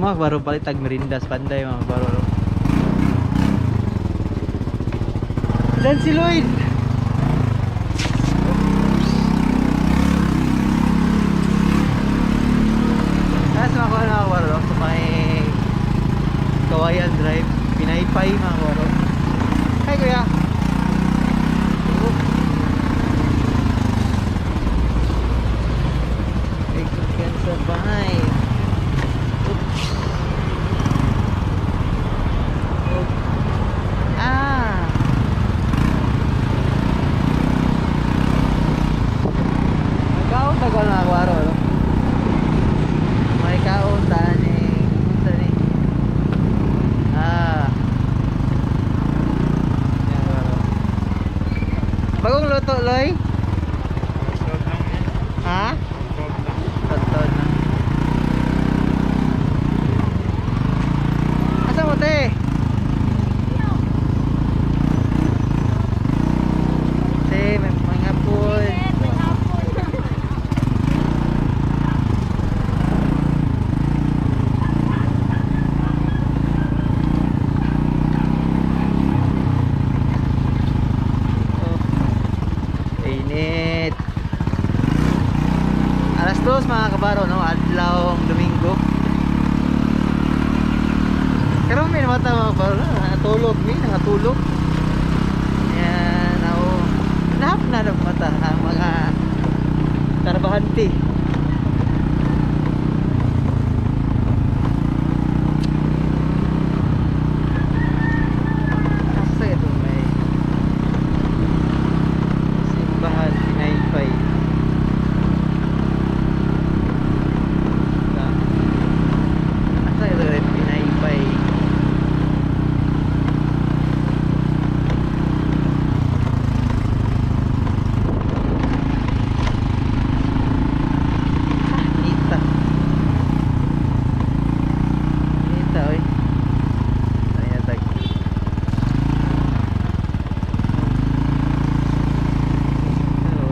Mga kabaro, palit tag merindas panday, mga kabaro, no? Dan si Lloyd. Tapos mga kabaro, no? Sa may Kawayan Drive, Pinaypay, mga kabaro. Hi, kuya. Oh. You can survive. Oops. Oops. Ah. Nagkaon tagal na kabaro, no? May kaon tani. Unsa ni? Ah. Yan, kabaro. Bagong luto, Loy? Ha? Totoo na. Asa mo, te? Te, may hapon. May hapon. Oh. Init. 2:00, mga kabaro, no? Adlaw Domingo. Karon may mata, mga kabaro, no? Nakatulog mi, nakatulog. Yan, ako. Nahap na ng mata ang mga trabahante. Asa ito may simbahan Pinaypay? Asa ito may Pinaypay? Ah, nita. Nita, oy. Ay, tag. Hello.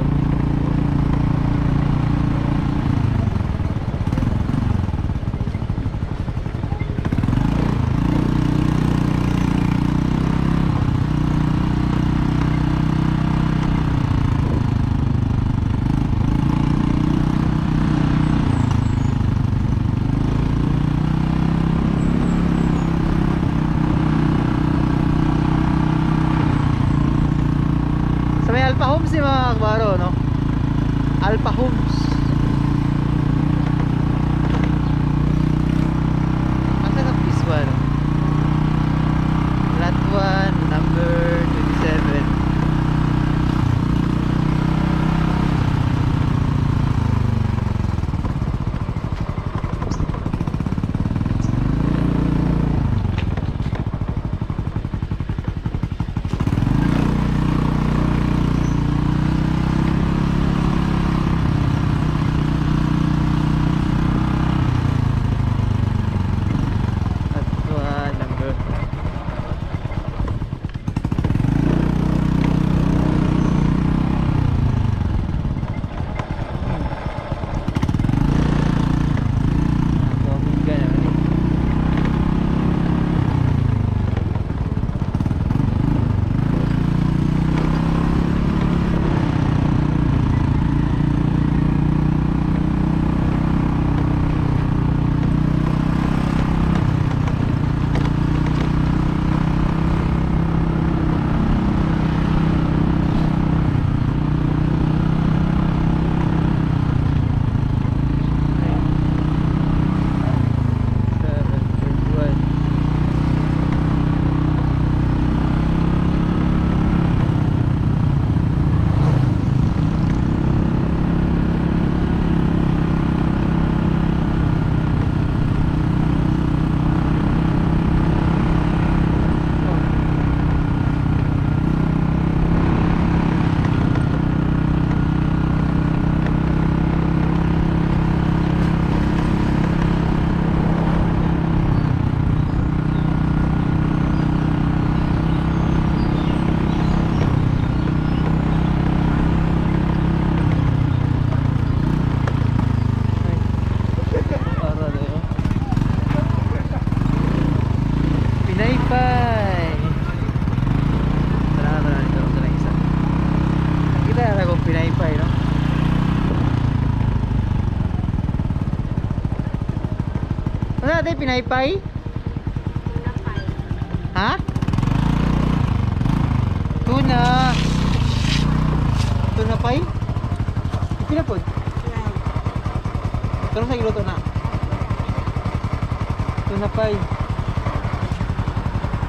Sa may Alpha Homes ni, mga kabaro, no? Alpha Homes. Asa na this one? Lot 1, number 27. Lot 1, number. Ano natin, pinaypay? Tuna pie. Ha? Tuna. Tuna pie? Pila po? Pero sa iluto na. Tuna pie.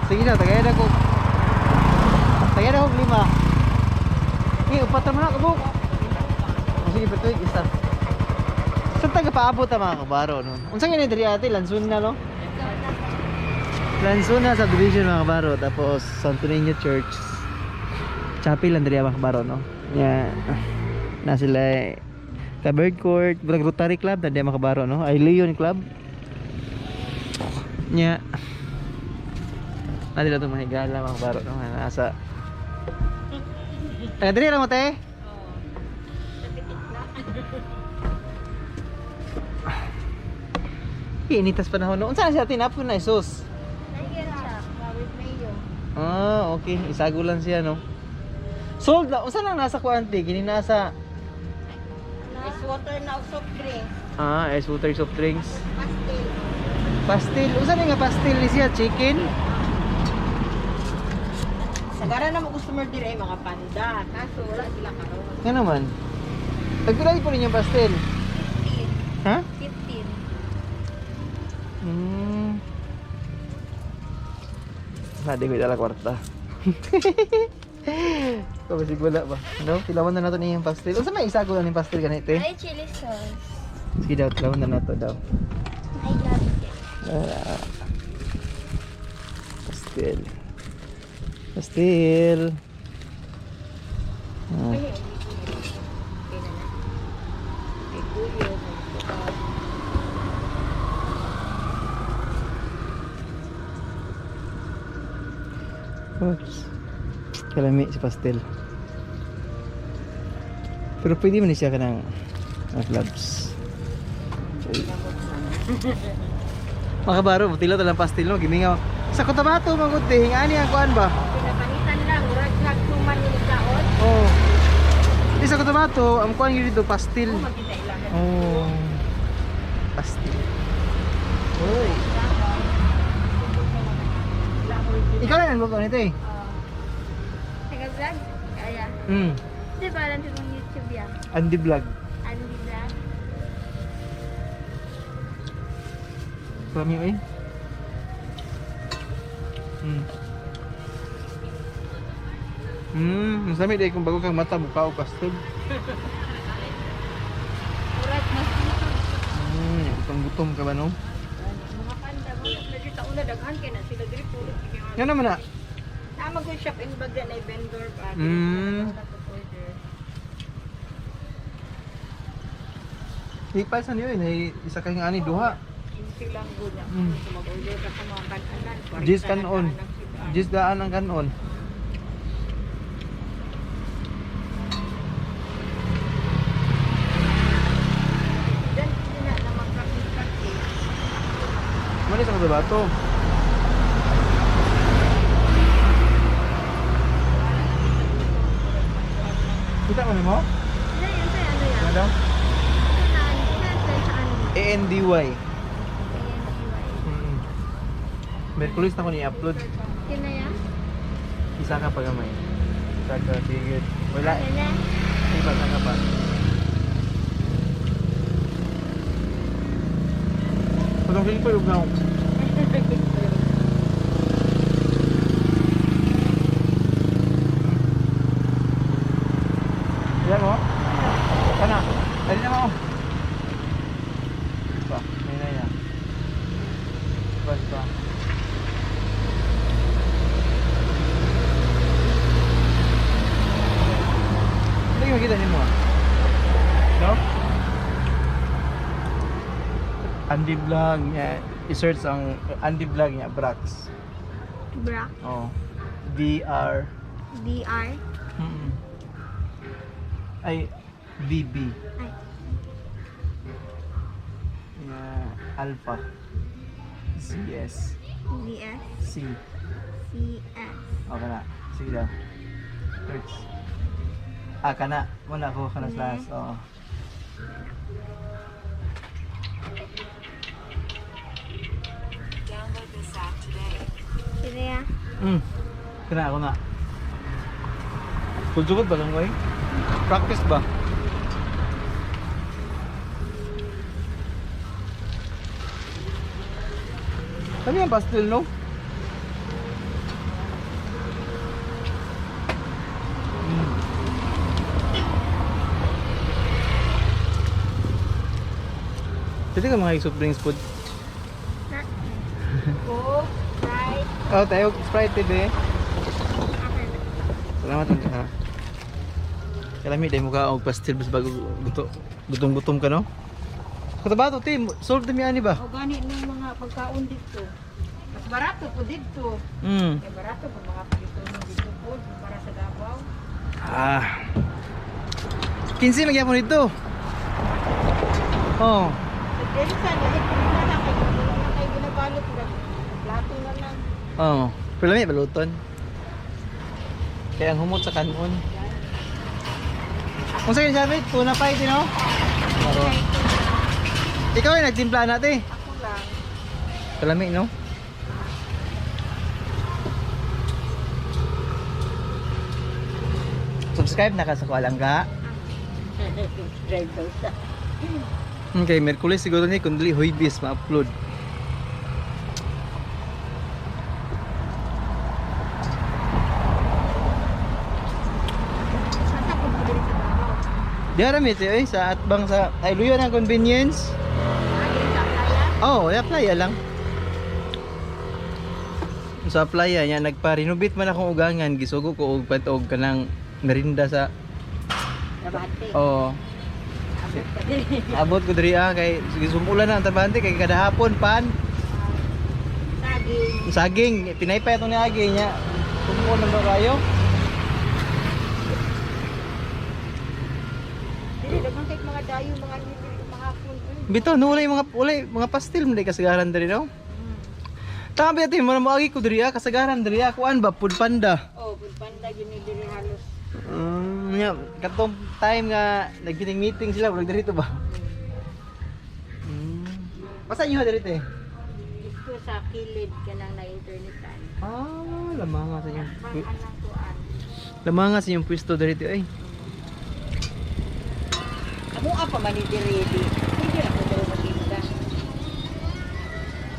Sige na, tagay na ko. Tagay na ko lima. Eh, upat naman na kabuk. Oh, sige, pero isa. Saan taga paabot ang mga kabaro no? Unsa nga ni diri ate, Lansun na no? Lanzona subdivision, mga kabaro, tapos Santo Niño Church Chapel lang diri, mga kabaro, no. Yeah. Na sila eh, ka Bird Court, Brag Rotary Club na mga kabaro, no, ay Leon Club. Nya. Na dila itong mahigala, mga kabaro, no, nga nasa. Taga diri ra mo, te. Oo. Sa pitik na. Initas panahon, no. Unsa na siya tinapon na isos? Nahigil siya. With mayo. Ah, okay. Isago lang siya, no. Sold na. Unsa nang nasa kuan, te? Kini nasa Ice water na o soft drink. Ah, ice water, soft drinks. Pastel. Pastil. Unsa ni nga pastil ni siya? Chicken? Sagara na mo customer dire mga panda. Kaso wala sila karon. Nga naman. Tagpila po ninyo pastil? 15. Ha? 15. Nadi ko itala kwarta. Kabasig wala ba? No? Tilawan na nato niyang pastil. Unsa may isago na ning pastil ganito eh? Ay, chili sauce. Sige daw, tilawan na nato daw. I love it. Ah. Pastil. Pastil. Ah. Okay na na. Kay kuyo, may tuka. Oops. Kalami si pastel. Pero pwede man siya kanang mga gloves. Mga kabaro, tila talang pastel, no, gimingaw. Sa Cotabato, maguti, hingani ang kuan ba? Pinapanitan lang, murag nagtuman ni kaon. Oh. Di sa Cotabato, ang kuan gyud dito pastel. Oh, magita ilahan. Oh. Pastel. Uy. Ikaw lang ang luto nito eh. Taga-vlog? Kaya. Di ba alam sa mong YouTube yan? Andy Vlog. Andy Vlog. Kami eh. Masami dai kung bago kang mata buka o pastel. Murag mas Gutom-gutom ka ba, no? Mga panda mo lagi taon na daghan kay na sila diri puro kay Nga naman na. Tama ko shop in bag na vendor pa. Order. Di pa sa niyo eh, isa kay nga ani duha. Kinsi lang gud. Kung mag-order ka sa mga kananan, Jis kanon. Jis daan ang kanon. Dan sila na mag-practice. Mani sa Cotabato. Kita mo nimo? Ano yun? Sa'yo, ano yan? Ano? Ito na, ano? Saan sa ano? ANDY. A-N-D-Y. Merkulis na ko ni-upload. Yun na yan? Isa ka pa gamay. Isa ka, sige. Wala. Ano na? Di ba, isa ka pa. Patungkin ko yung gaw. Yan mo? Kana? Dali na mo. Ba, may na yan. Ba, ba. Hindi makita niyo mo ah. No? Andy Vlog niya. I-search ang Andy Vlog niya, Brax. Bra. Oh. B R B-R. Ay VB. Ay. Yeah, Alpha. CS B-S. C. C-S. Okay na. Sige daw. Search. Ah, kana. Wala ko kana sa last. Oo. Kana ako na. Sugod ba lang, way? Practice ba? Kami ang pastel, no? Pwede ka mga soft drinks food. Coke, Sprite. Oh, tayo Sprite, eh. Salamat lang ka. Kalami dahil mukha og pastil bas bago guto, gutom-gutom ka, no? Katabato ti, solve mi ani ba? O gani ng mga pagkaon dito. Mas barato po dito. Kaya barato po mga palitono dito po para sa Davao. Ah. 15 magyapon dito. Oh. Sa Delsa, lahat po na lang. Kaya wala na kayo ginabalot. Plato na lang. Oh. Pero lami baluton. Kaya ang humot sa kanon. Kung sa'yo sabi, tuna pie din, no? Maro. Ikaw ay nagtimpla natin. Ako lang. Kalami, no? Subscribe na ka sa Kualangga. Subscribe daw siya. Okay, Merkulis siguro ni kung dili Huybis ma-upload. Saan po po dito sa Davao? Diara mi eh, sa atbang sa ay luyo ng convenience. Ah, dito sa playa? Oh, ya playa lang. Sa playa niya nagpa-renovate man akong ugangan, gisugo ko og pantog kanang merinda sa Trabahante. oh, Abot ka diri. abot ko diri ah kay gisumulan na ang trabahante kay kada hapon pan Saging. saging pinaypay itong niagi niya. Sumulan ba kayo? Dili daghan kay mga dayo mga libre mga hapon. Bitaw no walay mga walay mga pastil man di kasagaran diri no. Tama ba mo mo agi ko diri ah kasagaran diri ah kuan ba Food Panda. Oh, food panda gini diri halos. Nya katong time nga nag-meeting meeting sila wala diri to ba. Basta inyo diri te. Dito sa kilid kanang na internetan. Ah, lamang nga sa inyong Bang anang kuan. lamang nga sa inyong pwesto diri te ay. Amo pa man ni diri di. Hindi ra ko daw matinda.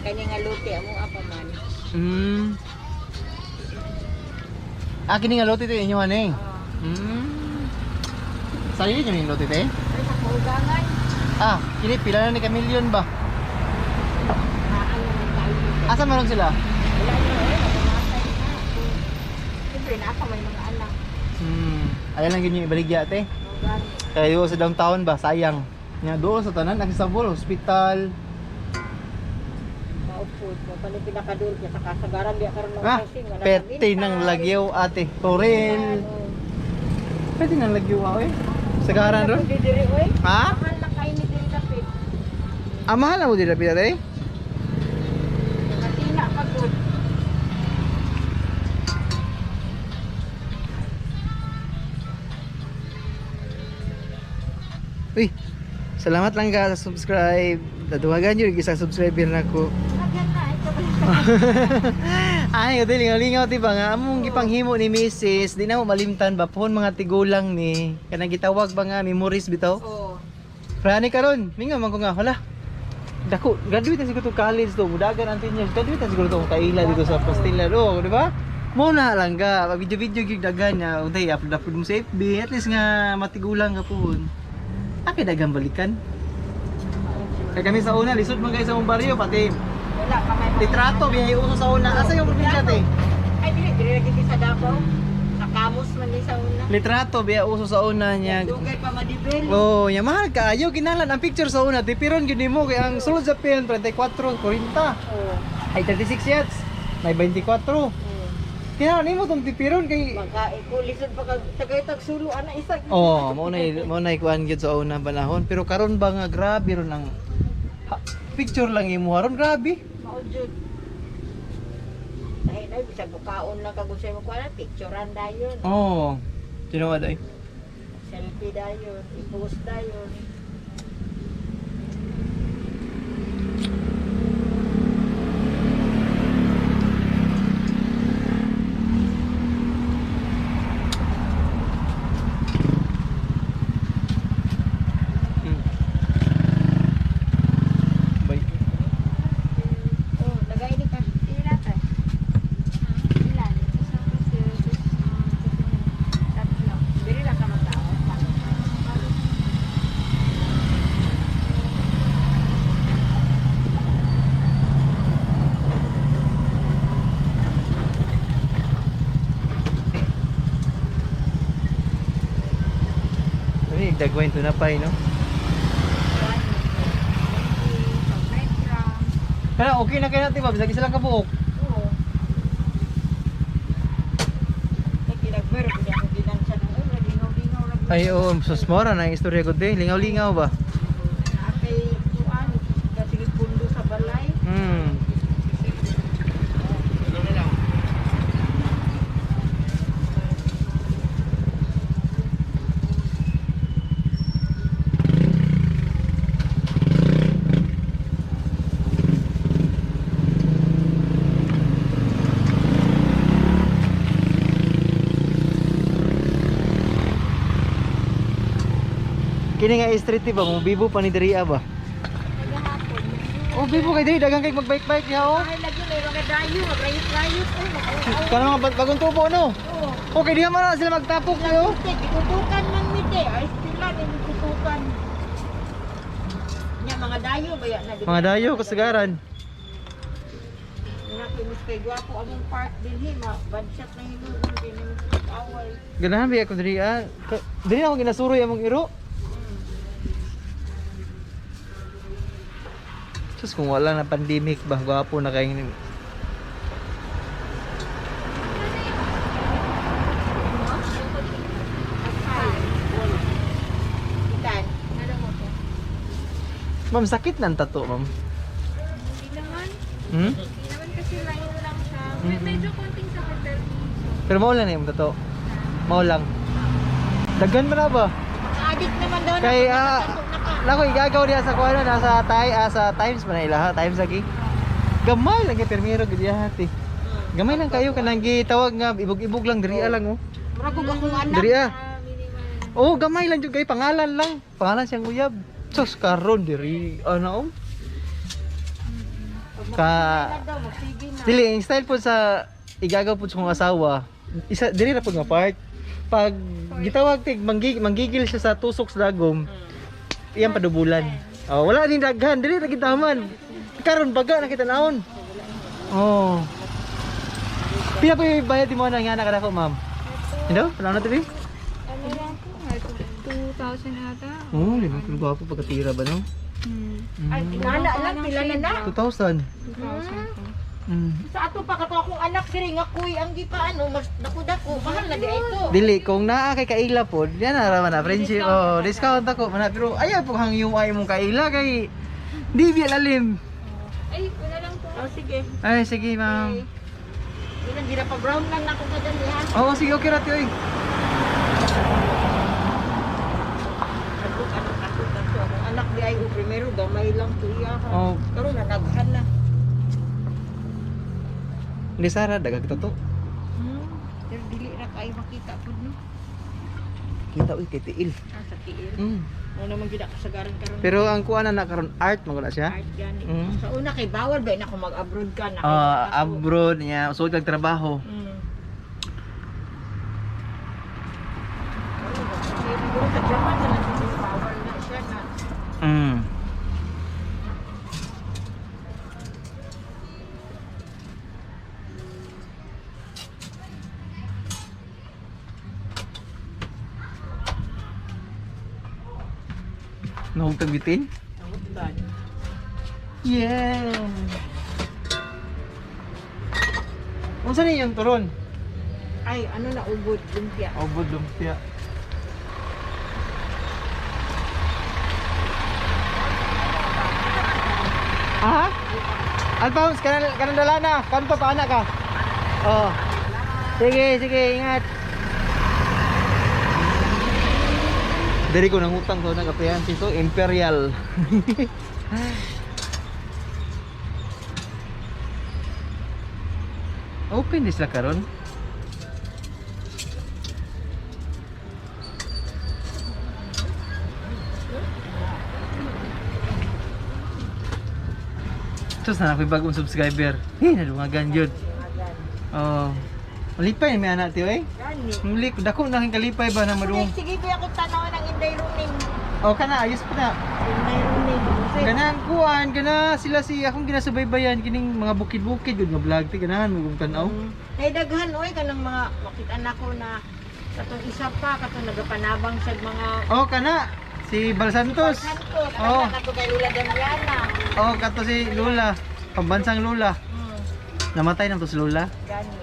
Kanya nga luti amo pa man. Ah, kini nga lote te inyo ani. Oh. Sarili niyo yung lote te? Ay sa kugangan. Ah, kini pila na ni ka-million ba? Haan naman tayo. Asa man ron sila? Wala na eh, nakamatay na. Siyempre na ako may mga anak. Ayan lang yun yung ibaligya ate. Mo gani. Kaya doon sa downtown ba, sayang. Nga doon sa tanan, accessible, hospital. Maupod mo pa ni pinakadul kaya sa kasagaran di karon ng Ah, housing wala perte ng lagyaw ate. Torel. Pwede ng lagyaw ako eh. Sagaran ron. Diri oy. Ha? Mahal na kay ni diri dapit. Ah, mahal na mo dito ate? Matina pa gud. Uy, salamat lang ka sa subscribe. Daduhagan yun, isang subscriber na ko. Hagan na ikaw. Ay, ate, lingaw-lingaw, di ba nga? Among gipanghimo ni Mrs. Di na mo malimtan ba? Pohon mga tigulang ni. Kanang gitawag ba nga, memories bitaw? Oh. Prani karon, mingaw man ko nga, hala. Dako, graduate na siguro to college to, mudagan ang 10 years, graduate na siguro to kung kaila dito sa Pastila do, di ba? Mo na lang ka, pag video-video gyud dagan niya, untay upload upload mo sa FB, at least nga matigulang ka pohon. Ake dagang balikan. Kay kami sa una, lisod man kayo sa mong baryo, pati Wala pa may mga litrato, anak. biyahe uso sa una. Asa yung probinsya te? Ay dili diri lagi sa Davao. Sa Kamos man ni sa una. Litrato, biyahe uso sa una niya. Dugay pa madibel. Oh, nya mahal kaayo kinahanglan ang picture sa una, tipiron gyud nimo kay ang sulod sa pen 34 40. Oh. Ay 36 yats. May 24. Oh. Kinahanglan nimo tong tipiron kay Maka ko lisod pa kag tagay tag sulo ana isa. Oh, mo na ikuan gyud sa una panahon, pero karon ba nga grabe ron ang ha, picture lang imo ron grabe. Mao jud. Dahil na bisag bukaon lang kag unsay mo kuan picturean dayon. Oh. Tinuod ay. Selfie dayon, i-post dayon. Dagway tuna pie, no? Pero okay na kayo natin ba? Bisag isa lang kabuok. Oo. Ay, kinagmer, hindi ako ginansya ng ulo, lingaw-lingaw lang. Ay, oo, sus mora na yung istorya ko din. Lingaw-lingaw ba? Atay, kuan, kasi pundo sa balay. Kini nga street di ba? Mo bibo pa ni diri ba? Naghahapon. Oh, bibo kay diri daghang kay magbike-bike diha oh. Ay, lagi may mga dayo, magrayot-rayot. Ay, mag-aw-aw. Kanang mga bagong tubo no. Oo. Okay, diha man na sila magtapok kayo. Ate, gitutukan man mite. Ay, sila, gitutukan. Nya, mga dayo, baya na. Di ba? Mga dayo kasagaran. Nga, kinis kay gwapo among park din, he. Ma, badshot na hinuon, din yung away. Ganahan ba ako diri ah. Diri na ako ginasuroy among iro. Sus, kung wala na pandemic ba, gwapo na kayo. Itan. Ano mo to? Ma'am, sakit na ang tato, ma'am. Hindi naman. Hmm? Hindi naman kasi line lang siya. Medyo konting sakit pero Pero mao lang na yung tato. Mao lang. Daghan man na ba? Adik naman daw na. Kay pag na ka. lako igagaw diha sa kuana nasa tay sa Times man na ilaha, Times lagi. Gamay lang kay permiro gid diha ate. Gamay lang kayo kanang gitawag nga ibog-ibog lang diri lang oh. Murag og akong anak. Diri ah. Minimal. Oh, gamay lang jud kay pangalan lang. Pangalan siyang uyab. Sus karon diri ano oh. Pag Ka na daw, magsige na. Dili, ang style po sa igagaw po sa kong asawa. Isa diri ra po nga part. Pag gitawag tig manggigil siya sa tusok sa dagom. Iyang padubulan. Oh, wala din daghan, dili ra gid taman. Karon baga na kita naon. Oh. Pila po yung bayad mo na nga na kada ko, ma'am? Hello, wala na tabi? Ano lang po? 2,000 ata. Oh, lima kilo gwapo pagkatira ba no? Hmm. Ay, nana lang, pila na na. 2,000. 2,000 po. Sa ato pa kato akong anak diri nga kuy ang gipa ano mas dako-dako mahal na di ay to. Dili kung naa kay kaila pod, yan na raman na friendship. Oh, discount ako man na. Pero ayaw po hang UI mong kaila kay di biya lalim. Ay, wala lang po. Oh, sige. Ay, sige, ma'am. Ilang gira pa brown lang nako kadali ha. Oo, sige, okay ra oy. Ato ato ato ato akong anak di ay o primero gamay lang to iya ha. Oh. Karon na daghan na. Hindi Sara, dagag to. Pero dili ra kay makita pud no. Kita uy kay tiil. Ah, sa tiil. Mo naman gid kasagaran karon. Pero ang kuan na na karon art man na siya. Art gani. Mm. Sa una kay bawal ba na kung mag-abroad ka na. Ah, abroad niya, usod kag trabaho. Siguro sa Japan na lang siguro bawal na siya na. Nahugtag bitin? Nangutban. Yeah. Unsa ni yung turon? Ay, ano na ubod lumpia. Ubod lumpia. Aha? Alphonse, kanan kanan dala na. Kanto pa anak ka. Oh. Sige, sige, ingat. Diri ko nangutang ko nagapihan so Imperial. Open this la karon. Sus na ako'y bagong subscriber. Hey, nalungagan yun. Oh. Malipay may anak tiyo eh. Gani. Muli, dako na kang kalipay ba na madung. Sige, sige ba ako tanaw ng Inday Runing. Oh, kana ayos pa na. Inday Runing. Ganahan kuan, gana sila si akong ginasubaybayan kining mga bukid-bukid gud nga vlog ti ganahan mo kung tan-aw. Ay daghan oy kanang mga makita nako na Katong isa pa, katong nagapanabang sa mga Oh, kana si Bal Santos. Santos, Oh. kato kay Lula Damiana. Oh, kato si Lula, pambansang Lula. Namatay na to si Lula. Gani.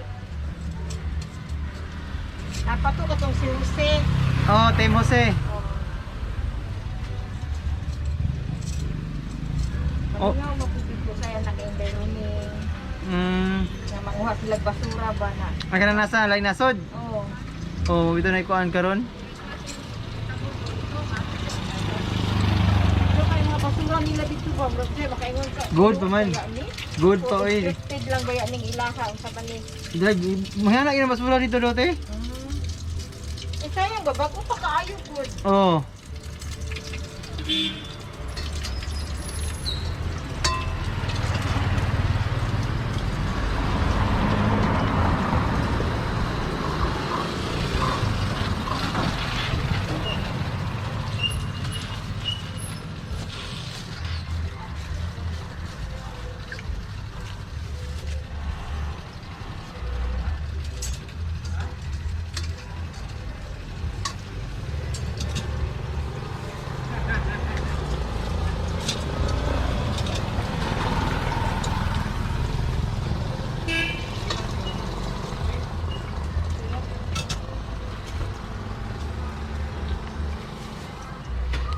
Dapat to katong si Jose. Oh, Team Jose. Oh. Oh. Palingaw mapupit ko saya naka-environment. Na manguha sila basura ba na. Ang kana nasa lain nasod. Oh. Oh, ito na ikuan karon. So kay mga basura nila dito ba, bro, siya makaingon ka. Good pa man. Good pa So, oy. scripted lang ba yan ning ilaha unsa ba ni? Drag, mga na basura dito dote. Eh sayang ba bago pa kaayo gud. Oh.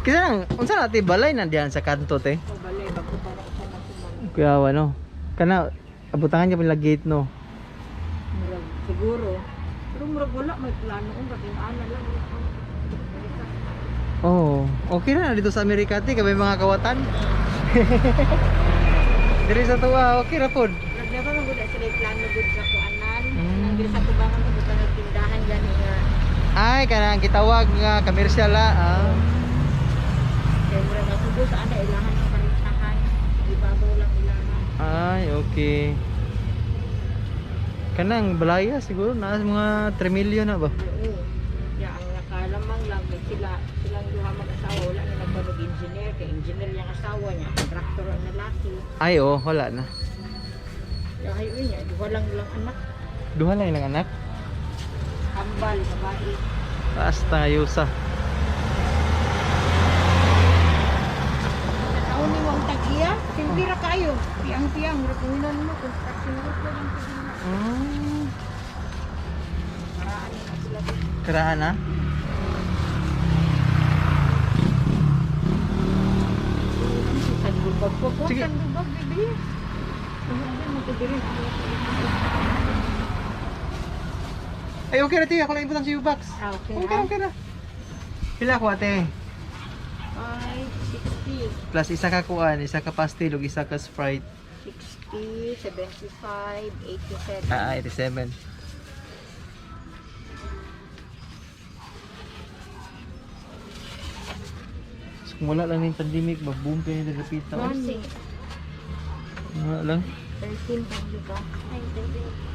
Kisa nang unsa na ti balay na diyan sa kanto te? So balay bago pa ra siya nagsuman. Kuya ano? Kana abutangan niya pala gate no. Murag siguro. Pero murag wala may plano kung bakit ana lang. Oh, okay na dito sa Amerika te kay may mga kawatan. Diri sa tuwa, okay ra pod. Murag na ba man gud sila yung plano gud sa kuanan. Mm. Nang diri sa tubangan sa butang ng tindahan gani nga. Ay, kanang gitawag nga commercial ah. Kay murag ang ubos ana ilahan ng parintahan. Ibabaw lang ilahan. Ay, okay. Kanang balaya siguro na mga 3 million na ba? Oo. Ya ang nakalamang lang kay sila silang duha mag-asawa wala na nagbanog engineer kay engineer yang asawa niya contractor ang lalaki. Ay, oh, wala na. Ya hayo niya duha lang lang anak Duha lang ilang anak. ambal babae. Basta ayusa. Taon ni wang tagiya, simpira kayo. Piang-piang murag unan mo construction worker lang pud na. Paraan na sila. Karaan na. Sandubag ko ko. Sige. Sandubag, baby. Ay, okay na te. Ako lang ibutang sa U-Box. Ah, okay. Okay na, okay na. Pila ko ate? 5, 60. Plus isa ka kuan, isa ka pastil ug isa ka Sprite. 60, 75, 87. Ah, 87. So, kung wala lang yung pandemic, mag-boom kayo ng rapita. Gani. Wala lang. 13 pa, di ba? Ay, 13.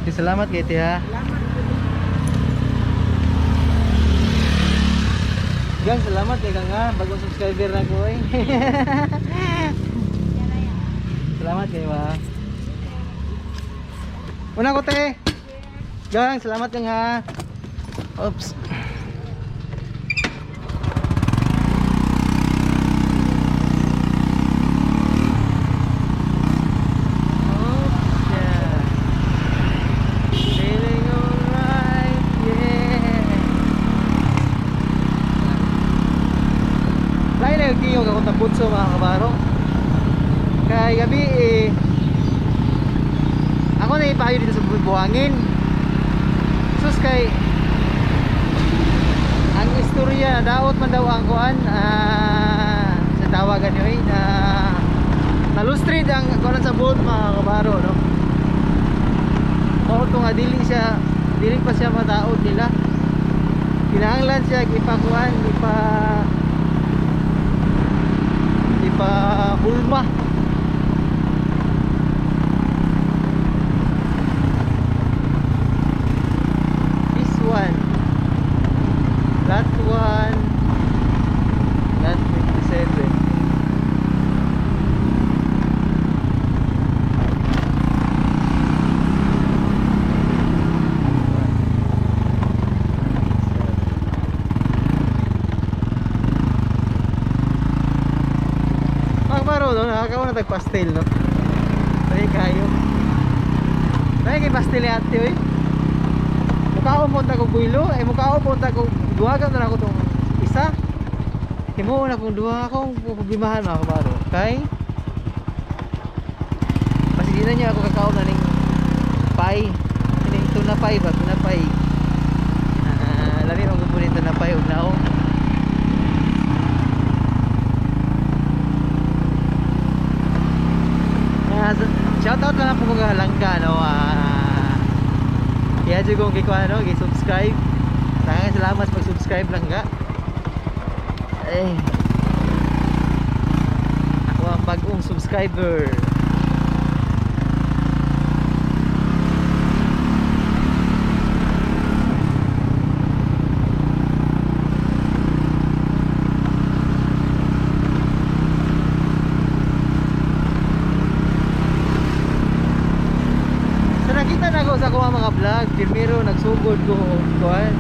Okay, salamat kay te ha. Salamat. Gang, salamat kay kang ha. Bagong subscriber na ko eh. Salamat kay wa. Una ko te. Gang, salamat kang ha. Oops. Oops, yeah. Feeling alright, yeah. Lain na yung kiyog akong taputso mga kabaro. Kay gabi eh, ako na ipayo dito sa buhangin. Sus kay ang istorya daot man daw ang kuan sa tawagan niyo eh, na nalustrid ang kuan sa boat mga kabaro no. Mao to nga dili siya dili pa siya mataod nila. Kinahanglan siya ipakuan ipa hulma. This one. That one. That 57. Baro, no? Nakakaon na tag pastel, no? Dali kayo. Dali kay pastel ni ate, oy. Mukhaon po ta kong builo, eh mukhaon po ta kong duha ka na ako tong isa. Himuon na kung duha akong problemahan, mga kabaro. Kay kasi di na niya ako kakaon na ning pie. Ini tuna pie ba? Tuna pie. Ah, lami ang gusto tuna pie ug naong. Ah, shout out na lang po ko langka, no. Ah, kaya jud kong gikuha, no, gi-subscribe. Daghang salamat pag-subscribe lang ka. Eh. Ako ang bagong subscriber. So nakita na ko sa akong mga vlog, primero nagsugod ko og kuan.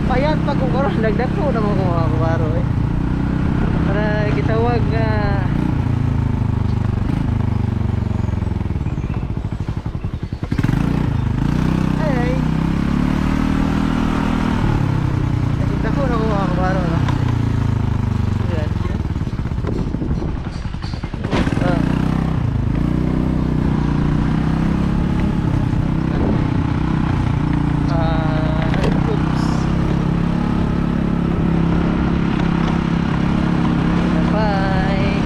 Payat pa ko karon, nagdako na ko mga kabaro eh. Para gitawag nga ay ay. Nagdako na ko mga kabaro, no. Ayan. Ah. Ah, oops. Bye.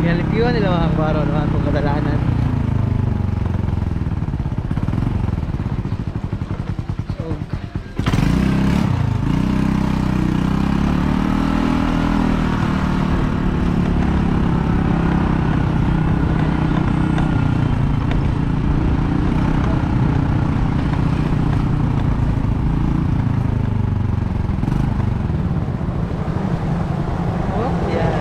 Ginalipyuhan nila mga kabaro ng atong kadalanan. Og oh, yan.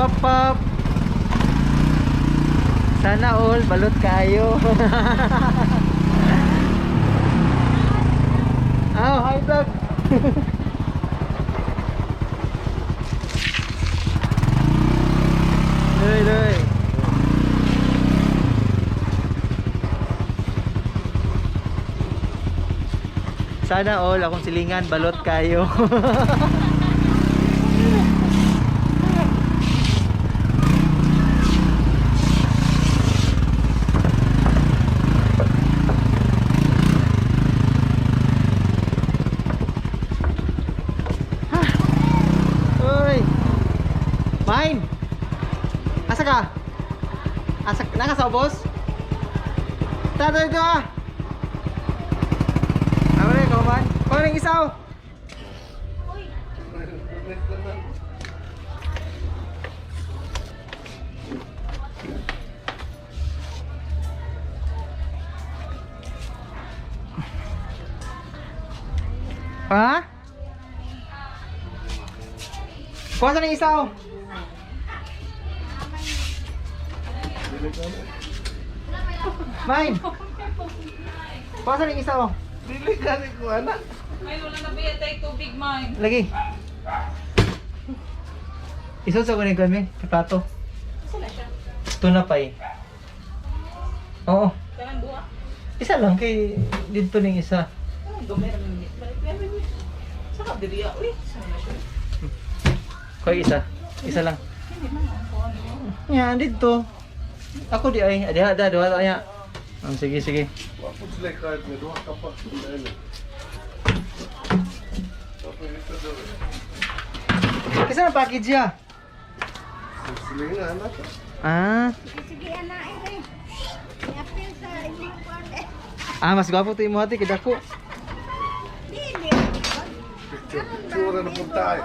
Pop pop. Sana all balot kayo. Oh, hi vlog. Doy, doy. Sana all akong silingan balot kayo. Uy. Mine. Asa ka? Asa naka sa ubos? Tatay ko ah. Ano rin, kaman? Kuha ng isa oh. Ha? Kuha sa ng isa oh. Mine. Kuha sa ng isa oh. Dili ka ni ko anak. May wala na ba tayo tubig, mine? Lagi. Isod sa kunin kami, plato. Saan na siya? Tuna pie. Oo. Kanang duha? Isa lang kay dito ning isa. Anong gamay naman ni? Sa ka diri ah, uy. Saan na siya? Koy isa. Isa lang. Hindi man ako ano. Yan dito. Ako di ay adiha da duha ta nya. Ah, sige sige. Wa po sila kahit may duha ka pa. Dili. Tapos ito daw. Kisa na package ya. Sila nga anak. Ah. Sige, sige, anak eh. Iapil sa imong kuan eh. Ah, mas gwapo to imo ate kay dako. Dili. Picture, picture na punta eh.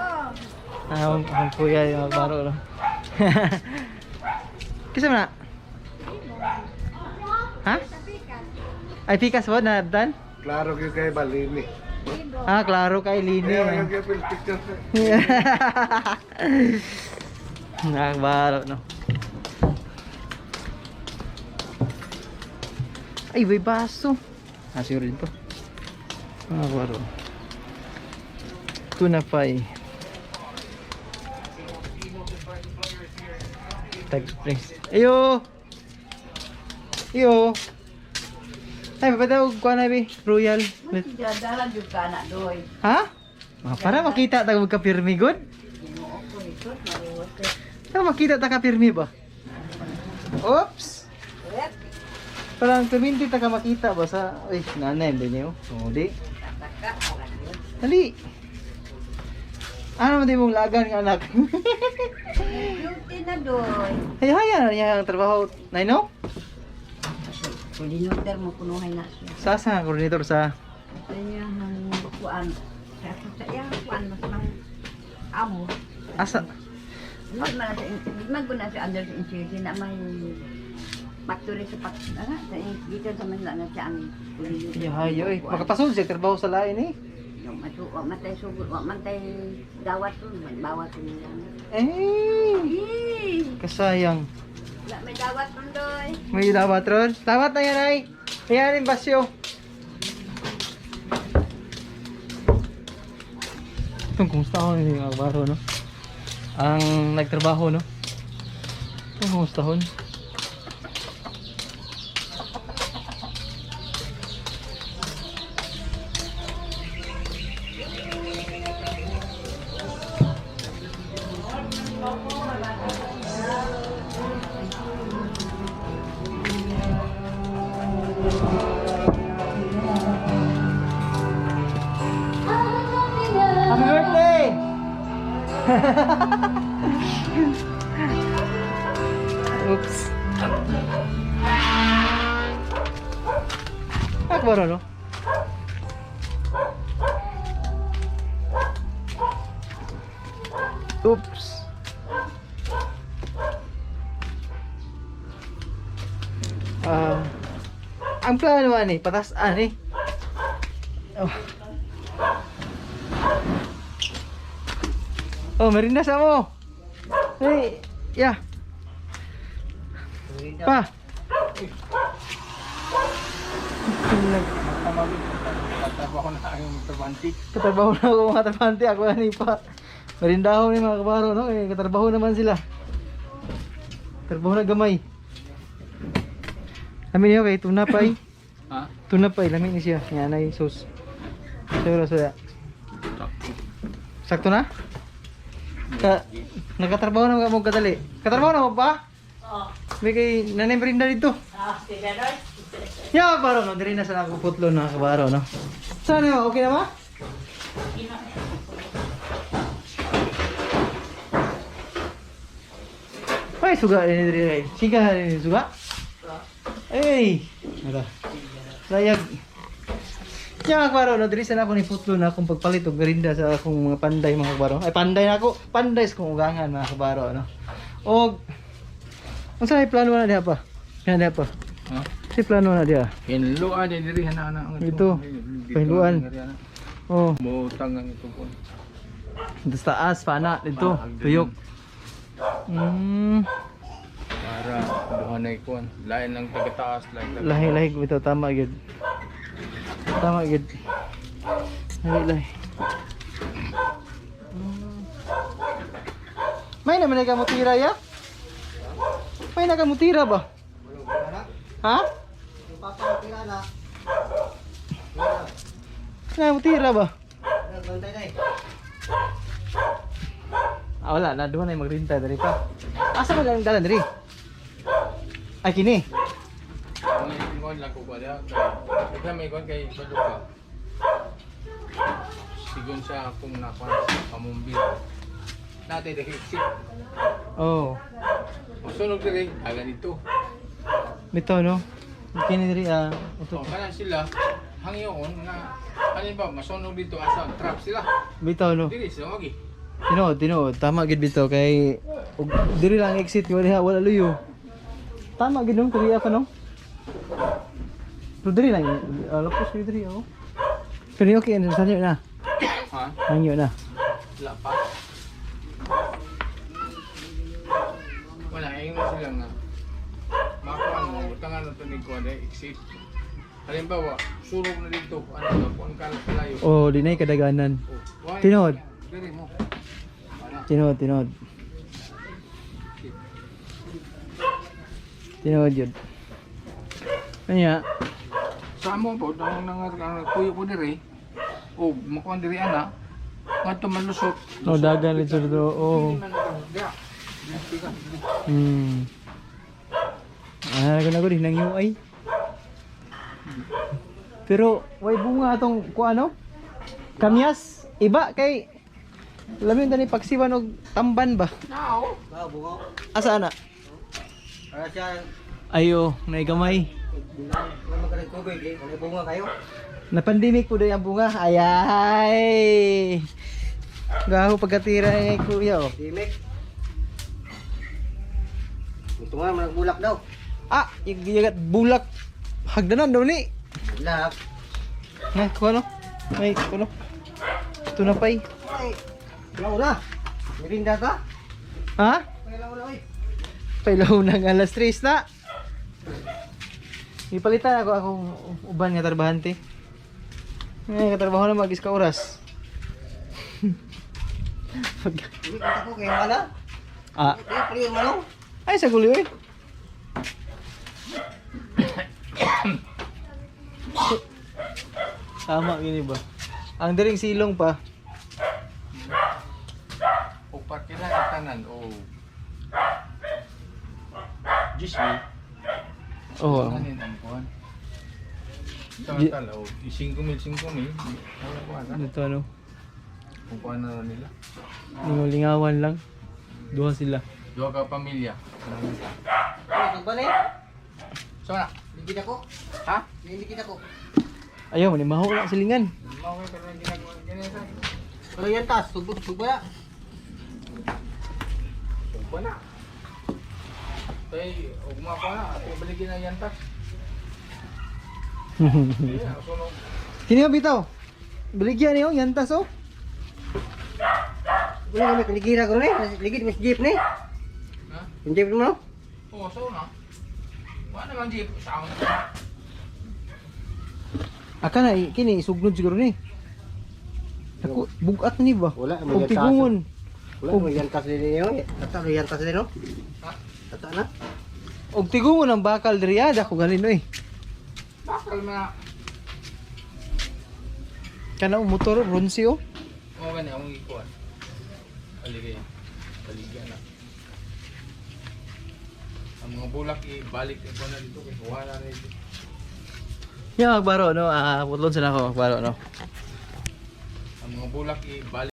Ah, ang kuya yung mga baro no. Kisa man na? Ha? Ay, pikas ba na dan? Klaro gyud kay Balini. Ah, klaro kay Lini. Kaya nga gyud picture. Nakakabaro, no? Ay, may baso. Ah, siguro din to. Nakakabaro. Tuna pie. Tag please. Ayo! Ayo! Ay, mapatawag ko na, be. Royal. Dalan jud ka na doy. Ha? Ah, para makita ta magka-pirmi good. Ginoo ko nito, mariwat ko. Para makita ta ka-pirmi ba? Oops! Parang tuminti ta ka makita ba sa... Uy, nanay, hindi niyo. Oh, di. Tataka parang yun. Dali! Ano man di mong lagan nga anak? Beauty na doy. Hay hay na niya ang trabaho. Nay no? Coordinator mo kunuhay na siya. Sa sa coordinator sa Sa iyang kuan. Sa iyang kuan mas mang amo. asa Di man na sa di man guna sa under sa NCC na may factory sa pak ah, sa dito sa Manila na siya ang coordinator. Hay hay oy. Makapasol siya trabaho sa lain eh. Yung matu wa man tay sugod, wa man tay dawat to, bawat to nila. Eh, Eh, kasayang. wala may dawat ron doy. May dawat ron. Dawat na yan ay. Ayan yung basyo. Itong kumusta ako yung agbaro, no? Ang nagtrabaho, no? Itong kumusta hon? Happy birthday! Oops. Akbaro, no? Oops. Ah, ang plano ani, patas ani. Oh. Oh, merinda sa mo. Hey, yeah. Pa. Katrabaho na ang trabante. Katrabaho na ako mga trabante, ako na ni pa. Merindaho ni mga kabaro, no? Eh, katrabaho naman sila. Trabaho na gamay. Amin niyo kay tuna pie. Ha? Tuna pie, lami ni siya. Yan ay sauce. Siguro sa Sakto na? Ka nakatrabaho na mo kadali. Katrabaho na mo pa? Oo. May kay nanay merinda dito. Ah, sige doy. Ya, baro no, diri na sa ako putlo na kabaro no. Sana mo, okay na ba? Ay, suga rin diri ay. Siga rin suga. Ay, ara. Layag. Ya, kabaro no, diri sa na ako ni putlo na akong pagpalit og merinda sa akong mga panday mga kabaro. Ay, panday na ako. Panday sa kong ugangan mga kabaro no. Og unsa ay plano na diha pa? Yan diha pa. Ha? Si plano na diha. Hinluan din diri na na ang Dito. Pahinluan. Oh, Mo tangang ito po. dito sa taas pa na dito, Panahag din. tuyok. Para duha na ikuan. Lain lang taga-taas, lain taga. Lahi-lahi ko ito tama gyud. Tama gyud. Lahi-lahi. May naman na mutira ya? May nakamutira ba? Ha? Papakatira na. Nakamutira ba? Nagbantay na eh. Ah, wala na duha na yung magrinta diri pa. Asa man lang dalan diri? Ay kini. Ang ikuan lang ko ba diha kay kay may ikuan kay bado ka. Sigon sa akong nakuan sa pamumbil. Nate dahil si. Oh. Masunog diri, aga dito. Bitaw no. Kini diri ah. Ito. O kana sila hangyoon nga ano ba masunog dito asa trap sila. Bitaw no. Diri sila wagi. Tinuod, tinuod. Tama gid bitaw kay ug diri lang exit wala wala luyo. Tama gid no, Korea pa no. Pero diri lang lapos gyud diri oh. Pero okay ano sa na. Ha? Hangyo na. Wala pa. Wala ingon sila nga. Makuan mo butangan na to ni kuan exit. Halimbawa, sunog na dito, ano ba, kuan ka kalayo. Oh, dinay kadaganan. Oh, why? Tinuod. Diri mo. Ana. Tinuod, tinuod. Tinuod yun. Anya, Sa amo po, nang nang puyo ko diri. O makuan diri ana. Ngadto malusot. no dagan rin sa do. Oh. Hindi man nakahuga. Dili ka, dili. Ah, na ko din nang UI. Pero way bunga atong kuano? Kamyas iba kay lamin tani pagsiwan og tamban ba? Now. Ba, bungo. Asa ana? Para siya, Ayo, naigamay. wala magkaroon tubig eh. Wala bunga kayo. Na pandemic po daw ang bunga. Ayay. Gaho pagkatira ni kuya oh. Dimik. Ito nga, managbulak daw. Ah, yagat bulak. Hagdanan daw ni. Bulak. Ay, kuha no? Ay, kuha no? Ito na pa'y. Ay, launa. Mirinda ta? Ha? Ay, launa, oy. Pailaw ng alas 3 na. Ipalitan ako akong uban nga trabahante. Ay, katrabaho na mag ka oras. Hindi, kita ko kaya wala. Ah, Hindi, pali yung manong. ay sa gulo eh. Tama gini ba? Ang diring silong pa. O parkila ang tanan o Gismi. Oo. Tanan ang kuan. Gi- Total o 5 mil 5 mil. Wala kuan na. Ito ano, Kung kuan na nila. lingaw-lingawan lang. Duha sila. Duha ka pamilya. Ay, sugba na eh. So na. Ligid ako. Ha? Liligid ako. Ayaw, manimaho na silingan. Mao kay pero ginagawa ganyan sa. Wala yan tas, sugba, sugba na. Sugba na. Tay, ugma ko na. Ako baligin na yan tas. Yeah, sunog. Kini nga bitaw. Baligyan niyo, yantas oh. Wala kami, ligira ko na eh. Ligid, mas jeep na eh. Ha? Yung jeep mo no? Oh, so na. Wala naman jeep sa akong. Aka na, kini isugnod siguro ni. Ako, bugat na ni ba? Wala, may Og yantas. tigungon. Wala, may yantas din niyo eh. Tata, may yantas din no? Ha? Tata na. Og tigungon ang bakal diri ah, dako galin oy. Bakal man na. Kana ang motor bronze oh. Oo, gani akong ikuan. Aligay. Baligyan na. Ang mga bulak ibalik ko na dito kay kuha na dito. Ya magbaro no, ah putlon sa nako magbaro no. Ang mga bulak ibalik.